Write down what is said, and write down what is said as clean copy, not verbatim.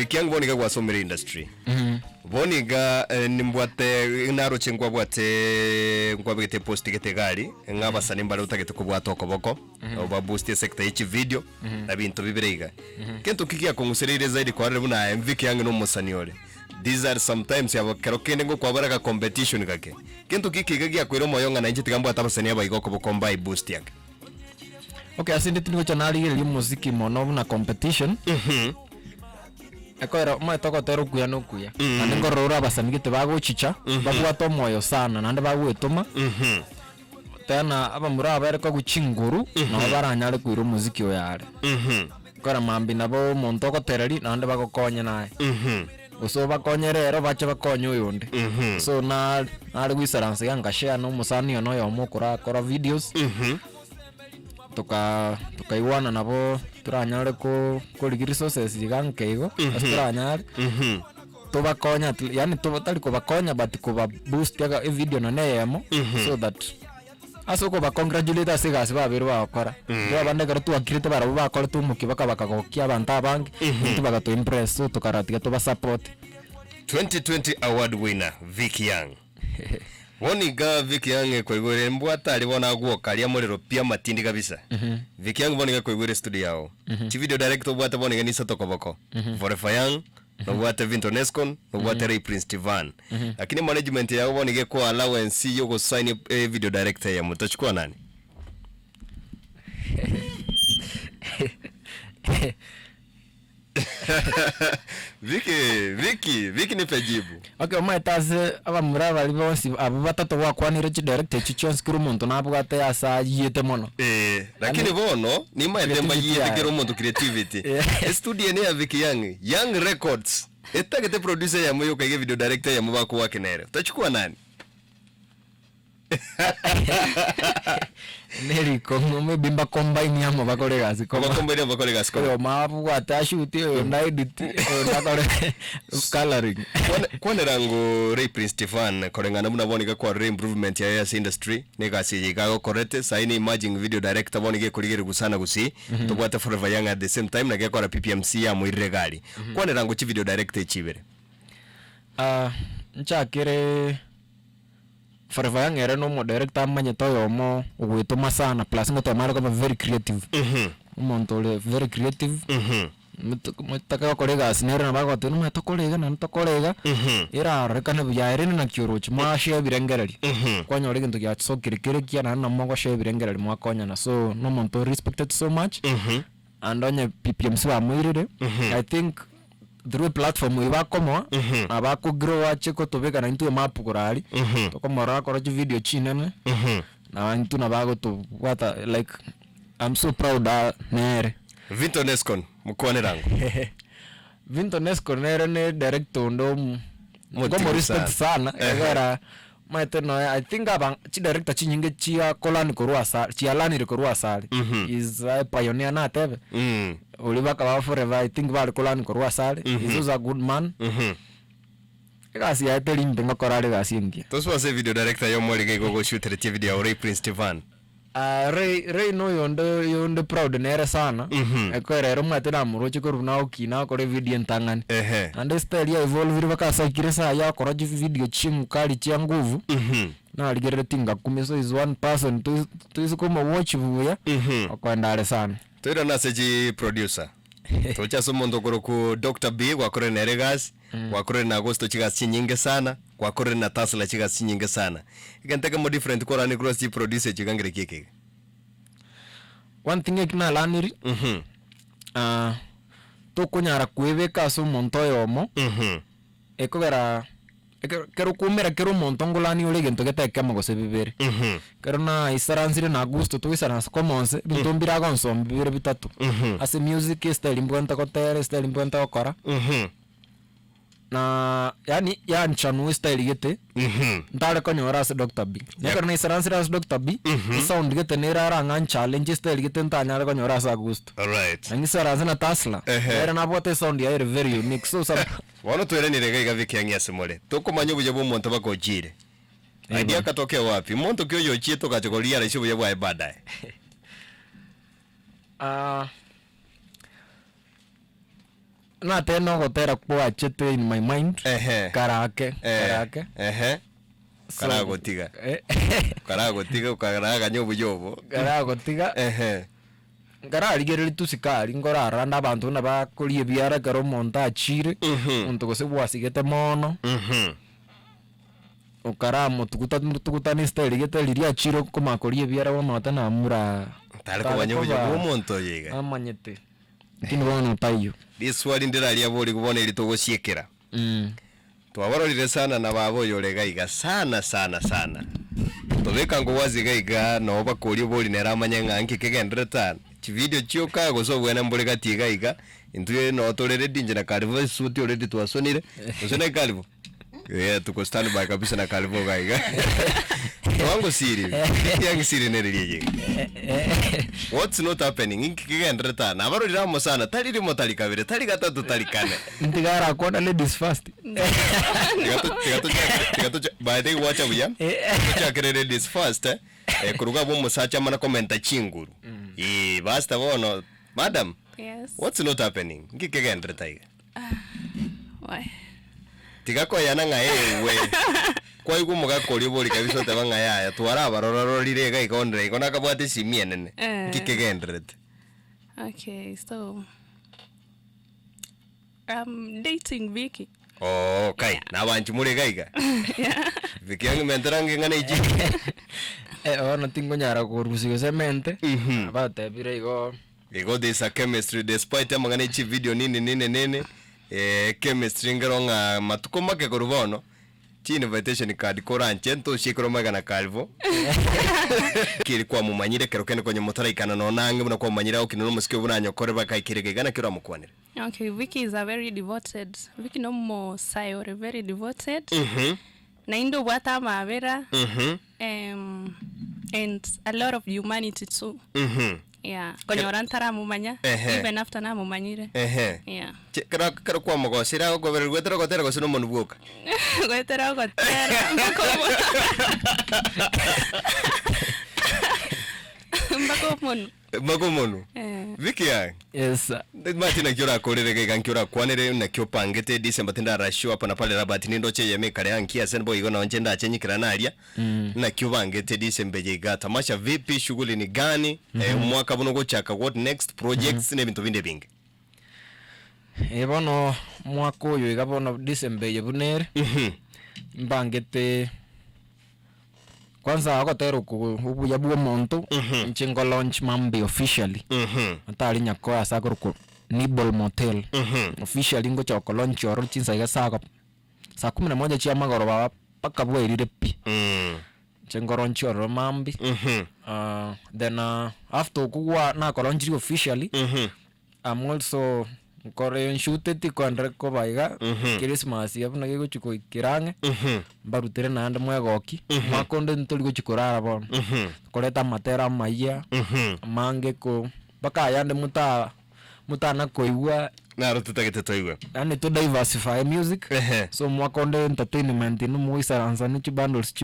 Vicky Young bono iga gwasomire industry. Bono iga eh, nimbwate naroche nkwabwate nkwabegete epost gete egari ng'a abasani mbare otagete kobwata okoboko oba boost esector ye chivideo na binto bibere iga. Kento ki giakong'usereire zaidi kwarorire buna aye Vicky Young na omosani ore? These are sometimes abo kero kende ngokwabare ga competition gake. Kento ki kiga giakoira omoyo ng'a nainche tiga mbwate abasani aba iga okoboko mbae boost ake? Okay ase inde tindi gocha narigereria omosiki mono buna competition, ekoera omanyete ogotera okuya na okuya, naende nkorora ore abasani gete bagochicha, babwate omoyo sana naende bagoetoma, tena abamura aba ere kogwa chinguru, nabo baranyare koira omosiki oyo are. Ekero mambia nabo omonto ogotereria naende bagokonye naye, gose obakonye rero bache bakonye oyonde. So na nare goisaransa iga nkashare na omosani one oyomo okorakora videos, toka tokaigwana nabo toranyare ko korigia resources iga nke igo, ase toranyare, tobakonye at yaani toba tari kobakonya but koba boost ega evideo nonye na eyemo, so that. Ase okobacongratulate ase egasi babeire bagokora. Intwe abande ekero twakirete barabwo bakorete omokia baka bakagokia abanto abange, intwe bagato impress so tokarora tiga tobasupport. 2020 award winner Vic Young. Bono iga Vic Young ekoigwera embwate aria bono agwoka aria morero pi amatindi kabisa. Vic Young bono iga ekoigwera estudio yao. Chivideo director obwate bono iga nisato koboko. Forever Young, nobwate Vinton Escon, nobwate Ray Prince Tivan. Lakini management yabo bono iga ekoa allowance yogosign e video director eyemo, otachukua nani? Vicky, Vicky, Vicky nipe jibu. Okay omanyete ase abamura baria bonsi abwo batato gwakwanire chidirector echio chionsi kera omonto nabwate ase ayiete mono. Eh, lakini Yaani, bono nimaete creativity mbayiete yaye. kera omonto creativity. Yeah. Estudio ene ya Vicky Young, Young Records, etagete producer eyemo yoka iga video director eyemo bakowork nere. Utachukua nani? Nerikong'u maybe mbacombine amo bakore egasi komo. Bacombine amo bakore egasi komo. Oyomo abwate ashoot, oyonde aedit, oyonde akore colouring. Kwane- Kwanera ng'o Ray Prince Stefan koreng'ana buna bono iga kwarora improvement yaye ase industry na egasi eye iga agokorete sahi ne emerging video director bono iga ekorigererigwa sana gusii tobwate Forever Young at the same time naki ekora PPMC yamoirire egari. Kwanera ng'o chivideo director echi ibere. Ah, nchakere Forever Young ere na omodirector amanyete oyomo ogoetoma sana plus ngotema are koba very creative. Omonto ore very creative, motake gokora egasi nere nabo agotebia nomanyete tokore iga naende tokore iga, erarorekane buya ere naki oroche mwashare ebirengererio, kwanyora egento giasokire kere ekiya naende nabo mogoshare ebirengererio mwakonyana so na omonto ore respected so much, and onye PPMC bamoirire, I think through eplatform eywo bakomoa, nabo akogrow ache kotobeka naintwe emap igoro aria, tokomorora akore chivideo chinene, na intwe nabo agotobwata like I'm so proud nere. Vinton Escon, mokwane rango. Vinton Escon nere ne director onde omo Motigu nkomorespect sana. sana, ekiagera omanyete noe I think aba chidirector chinyinge chiakolani korwa asa chialanire korwa asare, is a pioneer natebe, oria bakaba forever I think bare kolani korwa asare, is also a good man, egasi yaye teri mbe ngokora are egasi engiya. Tosoe ase video director yomo iga igo ogoshuteretie video ya Ray Prince Stefan. Ah, Ray, Ray noyonde oyonde proud nere sana, ekero ere omanyete namoroche korwa buna agokina agokora evideo entang'ani. Ehe. Naende estyle ya evolvire mpaka ase aikire ase aywo agokora chividio chimkali chia nguvu, narigereretie ngakumia so is one person toise toise komowatch buya, okoenda are sana. Toirane ase chi producer. Toche ase omonto okorokwa Doctor B gwakorire nere egasi, gwakorire na Agosto chigasi chinyinge sana, gwakorire na Tazla chigasi chinyinge sana. Egento ekemo different kwarane korwa ase chiproducer echi iga ngereki eke iga. One thing eki nalaniri, tokonyara kwebeka ase omonto oyomo, ekogera ekero kero okoumera kera omonto ngolani ore egento gete ekemo gose bibere. Ekero naisaransire na Agusto togoisaransa komonse, ebinto mbire agonsomia bibere bitato, ase music, estyle mbwenerete gotera, estyle mbwenerete gokora, na yaani yanchanwa estyle gete, ntare konyora ase Doctor B. Na ekero naisaransire ase Doctor B, esound gete nere arang'a nchallenge estyle gete ntanyare konyora ase Agusto. Alright. Na ng'isaranse na Tazla, nere nabwate esound yaye ere very unique so some. Bono tweranire iga iga bikiang'ia ase more, tokomanya obuya bw'omonto baka ochiire. Idea akatokea wapi? Monto ki oyo ochiete ogacha korealise obuya bwaye baadaye? Ah. Natebe nogotera kwachete in my mind, Ehe. karake, Eh, karake. ehe. So, Karagotiga. eh, Karagotiga okaraganya obuya obo. Karagotiga. Ehe. Nkararigereria tu sikari nkorarora ande abanto buna bakoria ebiara ekero omonto achire, Mhm. omonto gose bwasigete mono, Mhm. okaramotuguta tugutana esitari gete riria achire okomanya koria ebiara bono omanyete namura Tari komanya obuya bwa omonto oyo iga. Namanyete, lakini bono taiyo. Riswali ndiraria borigwe bono eri togosiekera. Twabarorire sana na baba oyo ore iga iga sana sana sana. Tobeka ngwazi iga iga noo bakoria obori nere amanye ng'a nki kegenderete aa. Chividio chioka gose obwene mbore gati iga iga, intwe noo tore ready inche na Karibo esuti already twasonire, gose naye Karibo? Eh tuko stand by kabisa na Karibo iga iga. Wango siri, young siri nere riaye iga. What's not happening? Inki kegenderete aa? Nabarorire amo sana, tari rimo tari kabere, tari gatato tari kane. Ntiga arakwana ladies first. Tiga to- tiga tochakere- tiga tocha- by the way gwacha buya tochakere ladies first eh, eh, koruga abwo omosacha amana komenta chinguru Eh, basta bono madam Yes. what's not happening nki kegenderete aiga Why? tiga koyana ng'a ewe kwaigwa omogaka oria obori kabisa oteba ng'a yaya twarabarora rorire iga iga onde igo nakabwate esimi enene Eh. nki kegenderete Okay, so I'm dating Vicky. Oo, kai, nabanchi more iga iga. Vicky ang'imentera ng'a eng'ana echi. Eh, bono tingonyara korusia gose emente, Mhm. batebire igo. Igo there is a chemistry despite amang'ana echi video nini nini nini, eh, chemistry nkero ng'a matuko make korwa bono, chi invitation card koranche ntochiekere omaiga na karibu, keri kwamomanyire ekero kende konya motaraikana nonye na ang'e buna kwamomanyire agokina na omosike buna anyokore bakaikera iga iga naki oramokwanere. Okay, Vicky is a very devoted, Vicky no omosae ore very devoted, Mhm. naende obwate amabera, Mhm. and a lot of humanity too. Mhm. Yeah, konyora ntaramomanya, Ehe. even after namomanyire. Ehe. Yeah. Che- kero kero kwamogosire agokobererwa goetera ogotera gose nomonwe bwoka? Goetera ogotera mpaka omo- mpaka omonwe. Mpaka omonwe. Eh. Vicky aye. Yes sir. Timanyeti naki orakorere iga iga nki orakwanere naki opangete December tindarashow hapa na pale Robert nindoche eyemo ekare anki ase boigo nonye inche ndache nyikerane aria naki obangete December eye iga tamasha vipi shughuli ni gani eh, omwaka buna ogochaka what next projects na ebinto binde ebinge. Eh bono omwaka oyo iga bono December eye buna ere, mbangete Kwanza ogotera oko obuya bwa omonto, inche nko launch Mambe officially, atari nyakoe ase akorokwa Nibol Motel, officially ngocha goko launch ororo chinsa iga saa saa kumi na moja chia magoroba mpaka bwairire pi, inche nko launch ororo mambia, then after okwo gwa nako launchiri officially. I'm also nkore nshuteti kondre koba iga Christmas iga buna gegochi goikera ang'e mbarutere naende mwegoki omwaka onde ntori gochi korara bono koreta amatera amayia amange ko mpaka ayande mota motana koigwa Naro totagete toigwe. yaani to diversify music Ehe. so omwaka onde entertainment ino mogoisaransa ne chibundles chi.